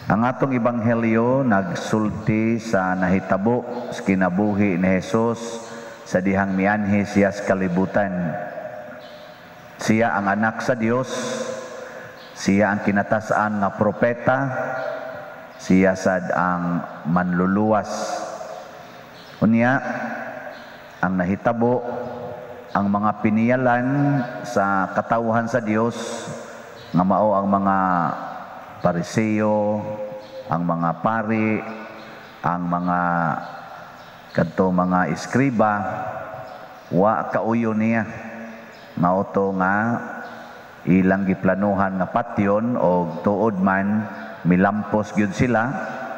Ang atong ebanghelyo nagsulti sa nahitabo sa kinabuhi ni Jesus sa dihang mianhi siya sa kalibutan. Siya ang anak sa Dios, siya ang kinatas-an nga propeta, siya sad ang manluluwas. Unya, ang nahitabo, ang mga piniyalan sa katawhan sa Dios nga mao ang mga Pariseo, ang mga pari, ang mga kadto mga eskriba, wa kauyo niya. Mao to nga ilang giplanuhan nga patyon, og tuod man milampos gyud sila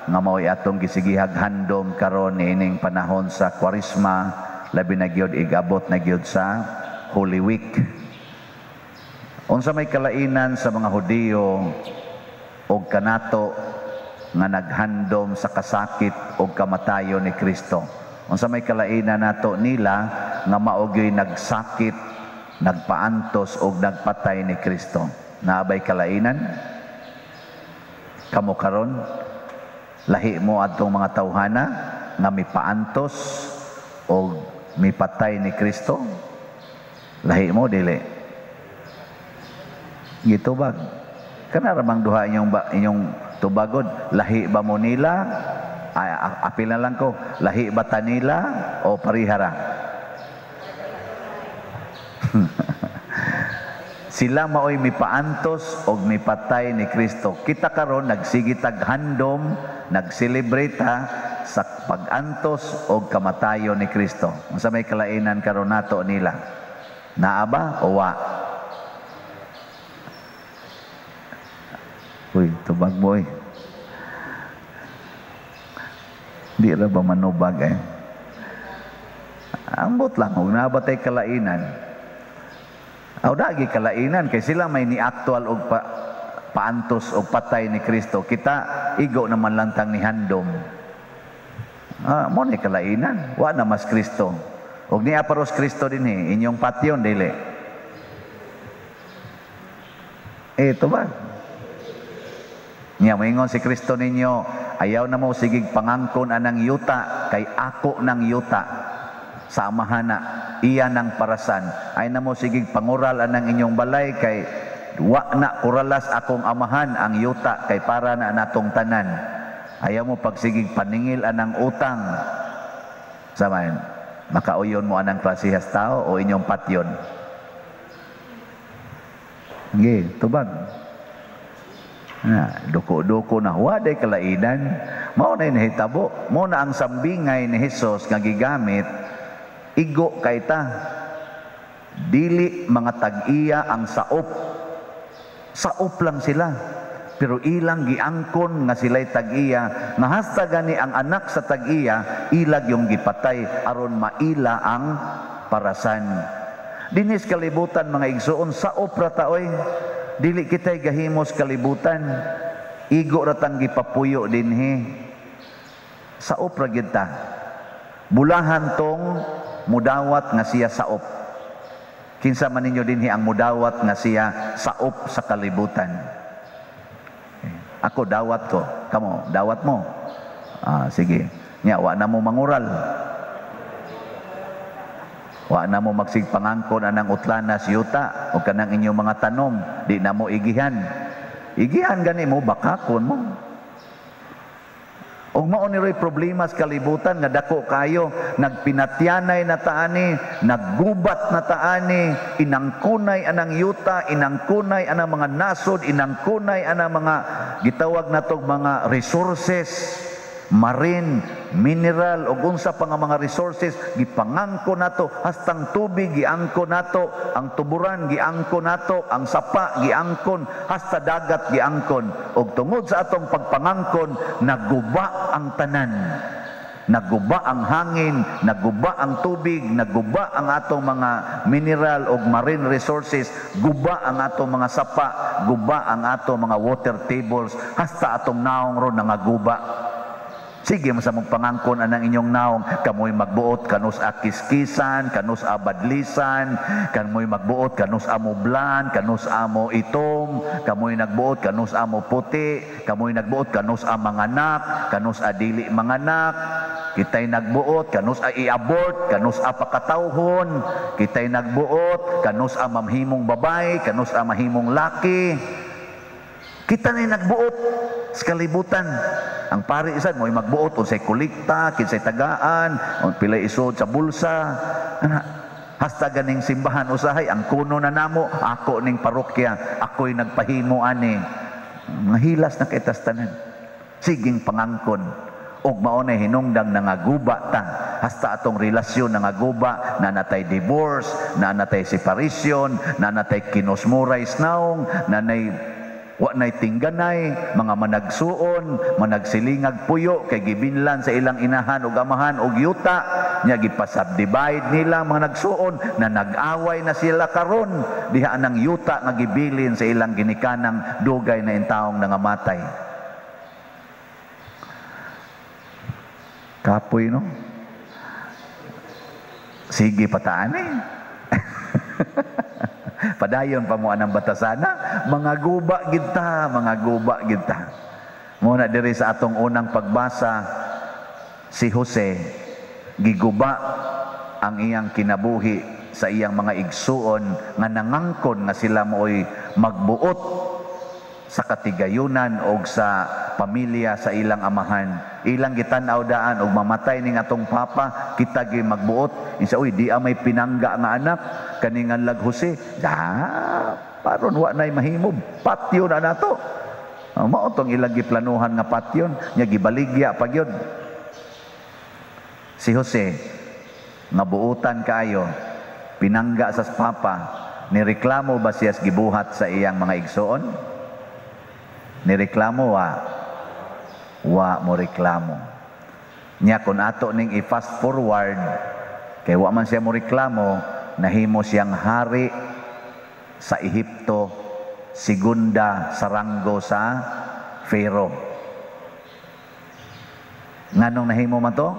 nga mao'y atong gisigihag handom karon niining panahon sa Kwaresma, labi na gyud igabot na gyud sa Holy Week. Unsa may kalainan sa mga Hudiyo og kanato nga naghandom sa kasakit og kamatayon ni Kristo? Unsa may kalainan nato nila nga mao gyoy nagsakit, nagpaantos og nagpatay ni Kristo? Naa bay kalainan? Kamo karon, lahi mo adtong mga tawhana nga mipaantos og mipatay ni Kristo? Lahi mo, dili? Gitubag. Kana ra bang duha inyong ba, inyong tubagod? Lahi ba mo nila? Ay, apil na lang ko. Lahi ba ta nila o parihara? Sila maoy mipaantos og mipatay ni Kristo. Kita karon nagsige tag handom, nag-celebrate ha, sa pag-antos og kamatayon ni Kristo. Unsa may kalainan karon nato nila? Naa ba o wa? Uy, tubag mo eh. Di ra ba manubag eh? Ambot lang, kung naa ba tay kalainan. Aw, dagi kalainan kay sila may ni-actual og paantos og patay ni Kristo. Kita igo naman lang tang ni handom. Mo ni kalainan, wa na mas Kristo. Og niya paros Kristo dinhi, inyong patyon dili. Eh, tubag. Niya moingon si Kristo ninyo, ayaw na mo sigig pangangkon anang yuta kay ako ng yuta sa amahana, iya ng parasan. Ay na mo sigig pangural anang inyong balay kay wa na kuralas akong amahan ang yuta kay para na natong tanan. Ayaw mo pagsigig paningil anang utang. Samayan, makauyon mo anang klasihas tao o inyong patyon? Sige, tubag. Na, duko-duko na, wa day kalainan. Mao na nahitabo. Mao na ang sambingay ni Hesus nga gigamit, igo kay ta. Dili mga tag-iya ang saop. Saop lang sila. Pero ilang giangkon nga sila'y tag-iya, nga hasta gani ang anak sa tag-iya, ilag yung gipatay aron maila ang parasan. Dinis kalibutan mga igsuon, saop ra ta oy. Dili kita'y gahimos kalibutan. Igo ra tang gipapuyo dinhi. Saop ra gyud ta. Bulahan tong mudawat nga siya saop. Kinsa man ninyo dinhi ang mudawat nga siya saop sa kalibutan? Ako dawat ko. Kamo, dawat mo. Sige. Nya wa na mo mangural. Wa na mo magsigpangangkon anang utlanas yuta o kanang inyong mga tanom, di na mo igihan. Igihan gani mo, bakakon mo. Og mao ni roy problema sa kalibutan nga dako kayo, nagpinatyanay na taani, naggubat na taani, inangkunay anang yuta, inangkunay anang mga nasod, inangkunay anang mga gitawag natog mga resources, marine, mineral, ug unsa pa nga mga resources, gipangangko nato, hastang tubig giangko nato, ang tuburan giangko nato, ang sapa giangkon, hasta dagat giangkon. Ug tungod sa atong pagpangangkon, naguba ang tanan. Naguba ang hangin, naguba ang tubig, naguba ang atong mga mineral ug marine resources, guba ang atong mga sapa, guba ang atong mga water tables, hasta atong naong ron nangaguba. Sige man sa mong pangangkon anang inyong naong, kamoy magbuot kanus a kiskisan, kanus a badlisan, kamoy magbuot kanus a mublan, kanus a mo itom, kamoy nagbuot kanus a mo puti, kamoy nagbuot kanus a manganak, kanus a dili manganak. Kitay nagbuot kanus a i-abort, kanus a pakatawhon, kitay nagbuot kanus a mamhimong babay, kanus a mahimong laki. Kita na nagbuot sa kalibutan. Ang pari isan mo'y magbuot unsay kolekta, kinsay tagaan, un pilay isod sa bulsa. Ana, hasta ganing simbahan usahay ang kuno na namo, ako ning parokya, ako'y nagpahimo ani. Mga hilas na kay tas tanan. Siging pangangkon. Og mao na hinungdang nangaguba ta, hasta atong relasyon nangaguba, na natay divorce, na natay separation, na natay kinusmuray naong, na nay wa nay tingganay, mga managsuon, managsilingag puyo kay gibinlan sa ilang inahan ug amahan og yuta nya, gipasubdivide nila mga nagsuon na nag-away na sila karon diha nang yuta nga gibilin sa ilang ginikanang dugay na intawong nangamatay. Kapoy, no? Sige pataan eh. Padayon pa mo anang batasana, mga guba gid ta, mga guba gid ta. Muna diri sa atong unang pagbasa, si Jose giguba ang iyang kinabuhi sa iyang mga igsuon nga nangangkon nga sila mooy magbuot sa katigayunan og sa pamilya sa ilang amahan. Ilang gitan-aw daan og mamatay ning atong papa, kita gi magbuot. Insa, uy, di may pinangga nga anak kaningan lag Jose. Da, paron wa nay mahimo, patyo na nato. Mao tong ilang giplanuhan nga patyon, nya gibaligya pa gyud. Si Jose nga buutan kaayo, pinangga sa papa, nireklamo ba siya gibuhat sa iyang mga igsoon? Nireklamo wa? Wa mo reklamo. Nya kun ato ning i-fast forward, kay wa man siya mo reklamo, nahimo siyang hari sa Ehipto, segunda sa ranggo sa Pharaoh. Nganong nahimo man to?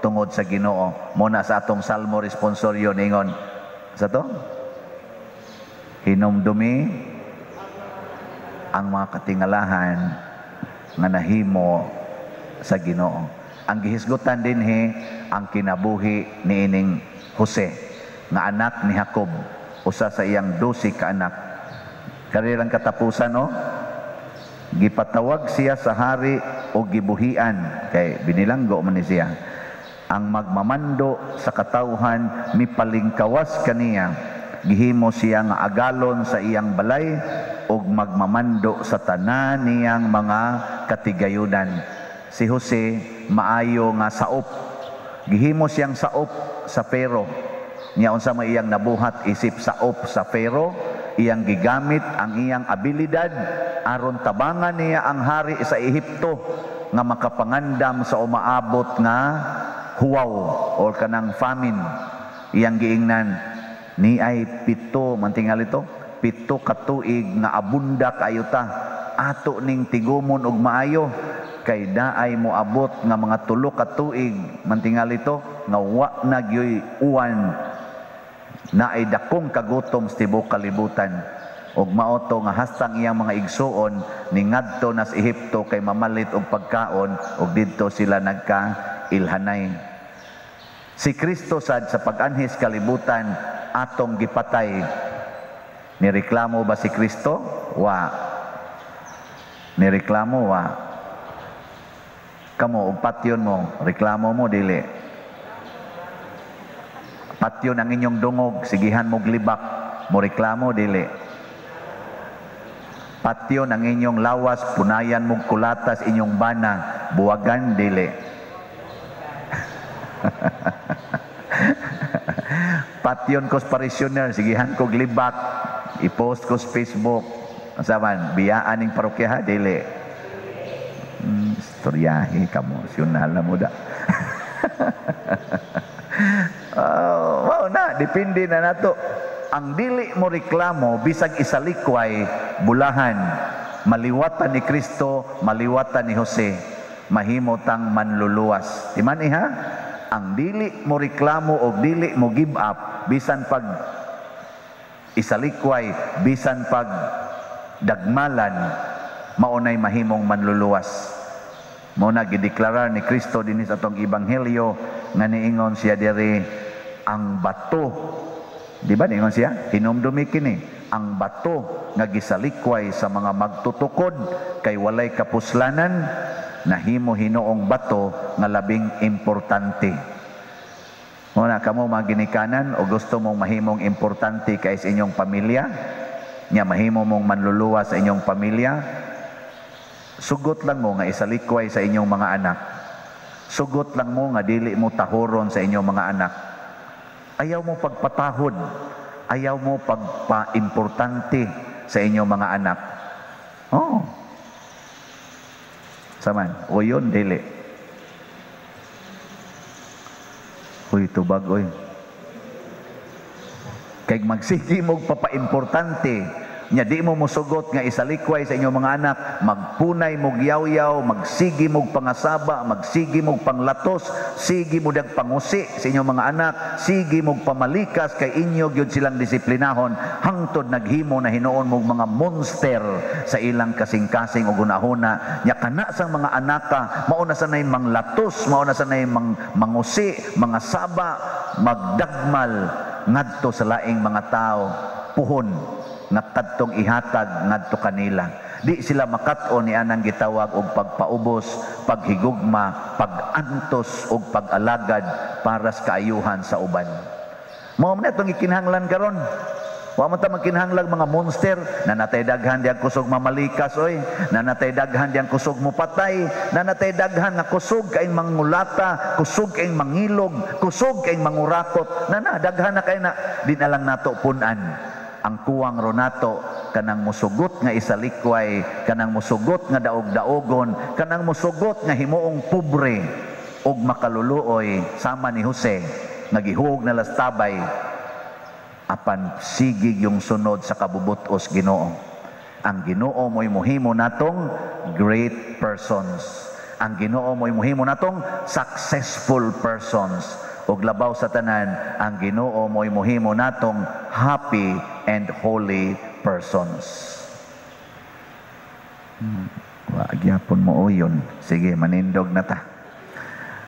Tungod sa Ginoo. Muna sa atong Salmo responsorio ningon sa to? Hinumdumi ang mga katingalahan nga nahimo sa Ginoo. Ang gihisgutan dinhi ang kinabuhi niining Jose nga anak ni Jacob, usa sa iyang 12 ka anak. Kanilang katapusan, no? Gipatawag siya sa hari o gibuhian kay binilanggo man ni siya. Ang magmamando sa katawhan mipalingkawas kaniya. Gihimo siya nga agalon sa iyang balay og magmamando sa tanan niyang mga katigayunan. Si Jose maayo nga saop. Gihimo siyang saop sa Pharaoh. Nya unsa may iyang nabuhat isip saop sa Pharaoh, iyang gigamit ang iyang abilidad aron tabangan niya ang hari sa Ehipto nga makapangandam sa umaabot nga huwaw or kanang famine. Iyang giingnan ni ay 7 mantingal ito, 7 ka tuig nga abunda kaayo ta, ato ning tigumon og maayo kay daay moabot nga mga 3 ka tuig mantingal ito nga wa na gyoy uwan, naay dakong kagutom sa tibuok kalibutan. Og mao to nga hastang iyang mga igsuon ningadto nas Ehipto kay mamalit og pagkaon, og didto sila nagka-ilhanay. Si Kristo sad sa pag-anhis kalibutan atong gipatay. Nireklamo ba si Kristo? Wa. Nireklamo wa. Kamo og patyon mo, reklamo mo dili. Patyon ang inyong dungog, sigihan mo glibak, mo reklamo dili. Patyon ang inyong lawas, punayan mo kulatas inyong bana, buwagan dili. Patyon ko sa parishioner, sigihan ko glibak, i-post ko sa Facebook. Saban, biyaan ning parokya dili. Istoryahe kamo, syunal na mo da. Wow na, depende na nato. Ang dili mo reklamo bisag isalikway bulahan, maliwatan ni Kristo, maliwatan ni Jose. Mahimo tang manluluwas. Iman iha, ang dili mo reklamo o dili mo give up bisan pag isalikway, bisan pag dagmalan, maunay mahimong manluluwas. Mao na gideklarar ni Kristo dinhi sa atong ebanghelyo nga niingon siya diri, ang bato. Di ba niingon siya? "Hinumdumi kini, ang bato nga gisalikway sa mga magtutukod kay walay kapuslanan, nahimo hinuong bato nga labing importante." Mao na kamo mga ginikanan o gusto mong mahimong importante kay sa inyong pamilya, nya mahimo mong manluluwas sa inyong pamilya, sugot lang mo nga isalikway sa inyong mga anak. Sugot lang mo nga dili mo tahuron sa inyong mga anak. Ayaw mo pagpatahod, ayaw mo pagpaimportante sa inyong mga anak. Oh. Saman, o yun, dili. Uy, tubag, uy. Kay magsige mo papaimportante, nya di mo musugot nga isalikway sa inyong mga anak, magpunay mog yaw-yaw, magsige mog pangasaba, magsige mog panglatos, sige mo dag pangusi sa inyong mga anak, sige mog pamalikas kay inyo gyud silang disiplinahon, hangtod naghimo na hinuon mog mga monster sa ilang kasing-kasing o gunahuna. Nya kana sang mga anaka, mao na sanay manglatos, mao na sanay mangusi, mga saba, magdagmal ngadto sa laing mga tao, puhon nga kadtong ihatag ngadto kanila. Di sila makat-on ni anang gitawag og pagpaubos, paghigugma, pag-antos og pag-alagad para sa kaayuhan sa uban. Mao man atong gikinahanglan karon. Wa man ta magkinahanglan mga monster na natay daghan diyang kusog mamalikas oy, na natay daghan diyang kusog mopatay, na natay daghan nga kusog kaing mangulata, kusog kaing mangilog, kusog kaing mangurakot, na na daghan na kay na di na lang nato pun-an. Ang kuwang ronato kanang musugot nga isalikway, kanang musugot nga daog-daogon, kanang musugot nga himuong pobre og makaluluoy sama ni Jose nga gihuog na lastabay, apan sige yung sunod sa kabubutos Ginoo. Ang Ginoo mo'y muhimo natong great persons. Ang Ginoo mo'y muhimo natong successful persons. Ug labaw sa tanan, ang Ginoo mo'y muhimo natong happy and holy persons. Wa gyapon mo uyon. Sige, manindog na ta.